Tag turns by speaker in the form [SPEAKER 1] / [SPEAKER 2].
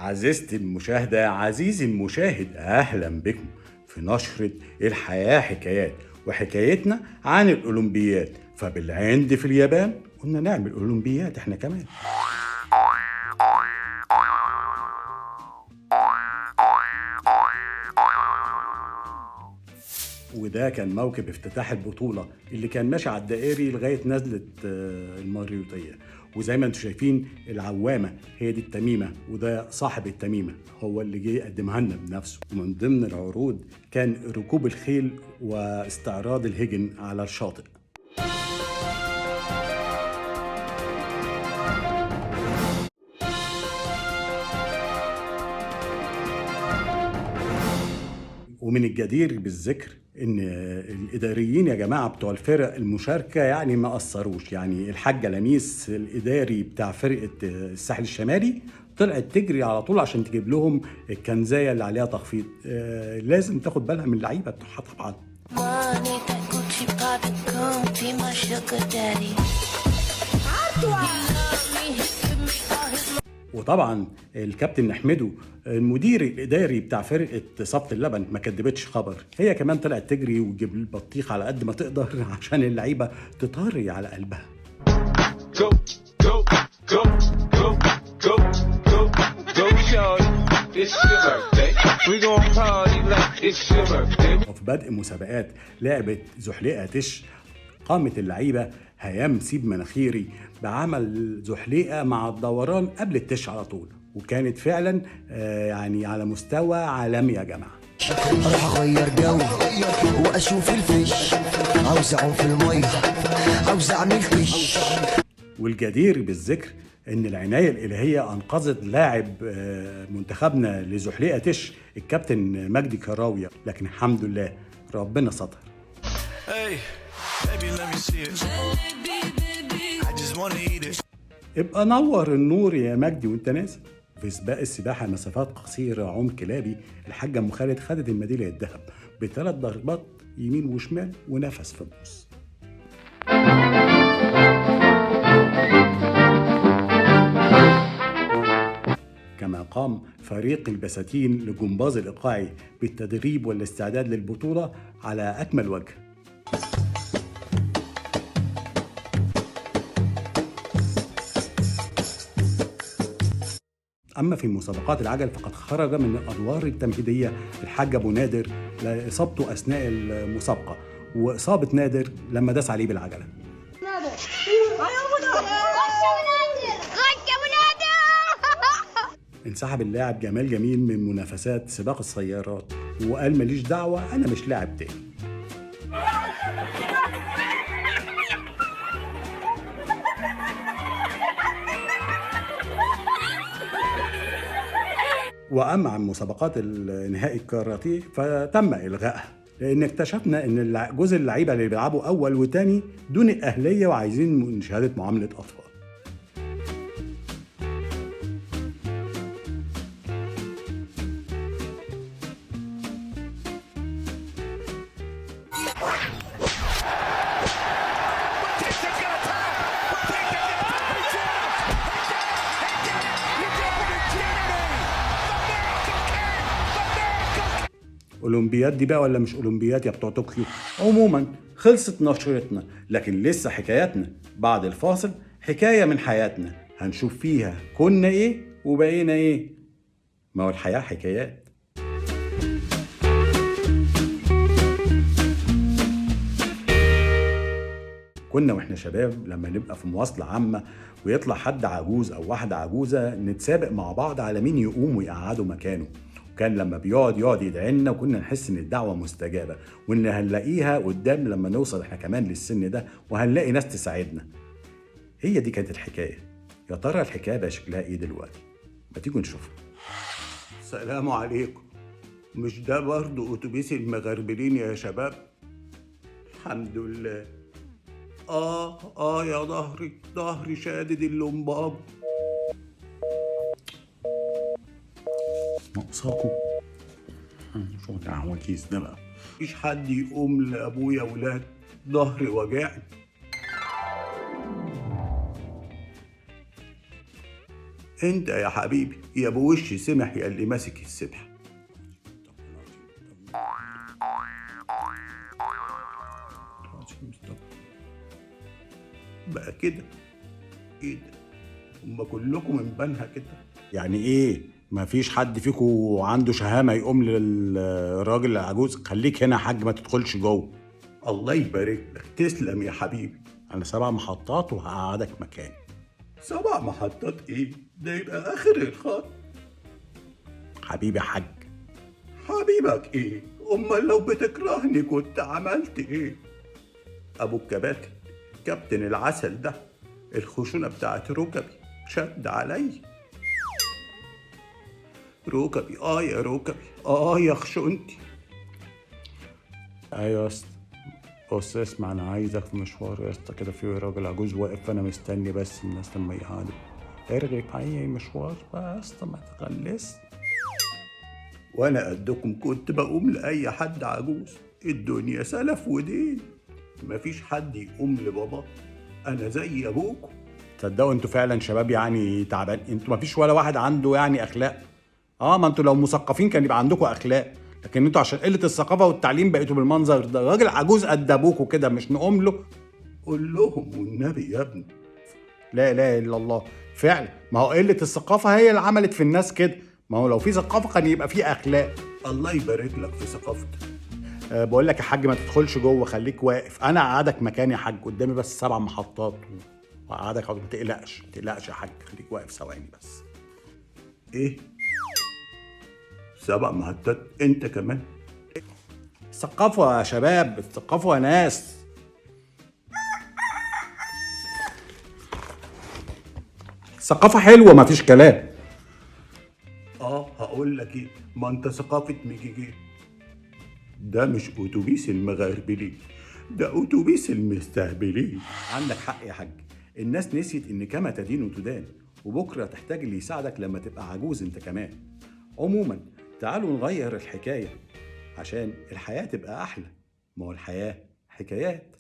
[SPEAKER 1] عزيزتي المشاهدة، عزيزي المشاهد، أهلا بكم في نشرة الحياة حكايات، وحكايتنا عن الأولمبياد. فبالعند في اليابان قلنا نعمل أولمبياد احنا كمان. وده كان موكب افتتاح البطولة اللي كان ماشي على الدائري لغاية نزلة المريوطية. وزي ما انتم شايفين العوامة هي دي التميمة، وده صاحب التميمة هو اللي جه يقدمها لنا بنفسه. ومن ضمن العروض كان ركوب الخيل واستعراض الهجن على الشاطئ. ومن الجدير بالذكر ان الاداريين يا جماعة بتوع الفرق المشاركة يعني ما قصروش. يعني الحاجة لميس الاداري بتاع فرقه الساحل الشمالي طلعت تجري على طول عشان تجيب لهم الكنزايه اللي عليها تخفيض. لازم تاخد بالها من اللعيبة بتوعها طبعا. وطبعا الكابتن نحمده المدير الاداري بتاع فرقه صفت اللبن ما كدبتش خبر، هي كمان طلعت تجري وتجيب البطيخ على قد ما تقدر عشان اللعيبة تطري على قلبها.
[SPEAKER 2] Go, go, go, go, go, go, go, shawty. It's your birthday. We gon' party like it's your birthday.
[SPEAKER 1] وفي بدء مسابقات لعبه زحليقه تش، قامت اللعيبة هيام سيب مناخيري بعمل زحليقه مع الدوران قبل التش على طول، وكانت فعلا يعني على مستوى عالمي يا جماعة.
[SPEAKER 3] اروح اغير جو واشوف الفش، عاوز اعوم في المية، عاوز اعمل كش.
[SPEAKER 1] والجدير بالذكر ان العناية الالهية انقذت لاعب منتخبنا لزحليقه تش الكابتن مجدي كراويه، لكن الحمد لله ربنا ستر.
[SPEAKER 4] Hey, baby, let me see it. I just wanna eat it.
[SPEAKER 1] ابقى نور النور يا مجدي وانت نازل. في سباق السباحة مسافات قصيرة عم كلابي، الحاجة ام خالد خدت الميداليه الذهب بثلاث ضربات يمين وشمال ونفس في النص. كما قام فريق البساتين لجمباز الإيقاعي بالتدريب والاستعداد للبطولة على أكمل وجه. أما في مسابقات العجل فقد خرج من الأدوار التمهيدية الحاج أبو نادر لإصابته أثناء المسابقة، وإصابة نادر لما داس عليه بالعجلة. انسحب اللاعب جمال جميل من منافسات سباق السيارات وقال ماليش دعوة، أنا مش لاعب تاني. وأما عن مسابقات النهائي الكاراتيه فتم إلغائها، لأن اكتشفنا إن جزء اللعيبة اللي بيلعبوا أول وتاني دون الأهلية وعايزين شهادة معاملة أطفال. أولمبياد دي بقى ولا مش أولمبياد يا بتوع طوكيو؟ عموما خلصت نشرتنا، لكن لسه حكاياتنا بعد الفاصل. حكاية من حياتنا هنشوف فيها كنا إيه وبقينا إيه. ما هو الحياة حكايات. كنا واحنا شباب لما نبقى في مواصلة عامة ويطلع حد عجوز أو واحدة عجوزة نتسابق مع بعض على مين يقوم ويقعده مكانه. كان لما بيقعد يقعد يدعي لنا، وكنا نحس ان الدعوة مستجابة وان هنلاقيها قدام لما نوصل احنا كمان للسن ده، وهنلاقي ناس تساعدنا. هي دي كانت الحكاية. يا ترى الحكاية بقى شكلها ايه دلوقتي؟ ما تيجوا نشوفها. السلام عليكم. مش ده برضه اتوبيس المغربلين يا شباب؟ الحمد لله. يا ظهري، ظهري شادد اللمباب. ناقصاكوا شو العواجيز ده بقى؟ مفيش حد يقوم لابويا ولاد، ظهري وجعني. انت يا حبيبي يا ابو وش سمح يا اللي ماسك السبحة. بقى كده ايه ده؟ هما كلكم من بنها كده؟ يعني ايه؟ مفيش حد فيكم عنده شهامه يقوم للراجل العجوز خليك هنا يا حاج ما تدخلش جوه؟ الله يبارك لك، تسلم يا حبيبي. انا 7 محطات وهقعدك مكاني. 7 محطات ايه؟ ده يبقى اخر الخط. حبيبي يا حاج. حبيبك ايه؟ امال لو بتكرهني كنت عملت ايه؟ ابو الكباتن كابتن العسل ده الخشونه بتاعت ركبي شد علي. ركبي يا ركبي يا خشونتي. ايوه يا اسطى، بص اسمع، انا عايزك في مشوار يا اسطى كده، في راجل عجوز واقف فانا مستني بس الناس لما يقعدوا. ارغي في اي مشوار بقى يا اسطى، ما تغلس. وانا قدكم كنت بقوم لاي حد عجوز، الدنيا سلف ودين، مفيش حد يقوم لبابا، انا زي ابوكم. تصدقوا انتوا فعلا شباب يعني تعبان، انتوا مفيش ولا واحد عنده يعني اخلاق. ما انتوا لو مثقفين كان يبقى عندكم اخلاق، لكن انتوا عشان قلة الثقافة والتعليم بقيتوا بالمنظر ده. راجل عجوز قد ابوكوا كده مش نقوم له؟ قول لهم والنبي يا ابني. لا اله الا الله. فعلا ما هو قلة الثقافة هي اللي عملت في الناس كده، ما هو لو في ثقافة كان يبقى في اخلاق. الله يبارك لك في ثقافتك. بقول لك يا حاج ما تدخلش جوه، خليك واقف، انا اقعدك مكاني يا حاج، قدامي بس 7 محطات واقعدك. ما تقلقش ما تقلقش يا حاج، خليك واقف ثواني بس. ايه 7 محطات انت كمان؟ ثقافة يا شباب، ثقافة يا ناس. ثقافة حلوة ما فيش كلام. هقول لك ايه، ما انت ثقافة ميجيجي. ده مش اتوبيس المغربلين، ده اتوبيس المستهبلين. عندك حق يا حاج، الناس نسيت ان كما تدين تدان، وبكره تحتاج اللي يساعدك لما تبقى عجوز انت كمان. عموما تعالوا نغير الحكاية عشان الحياة تبقى احلى، ما هو الحياة حكايات.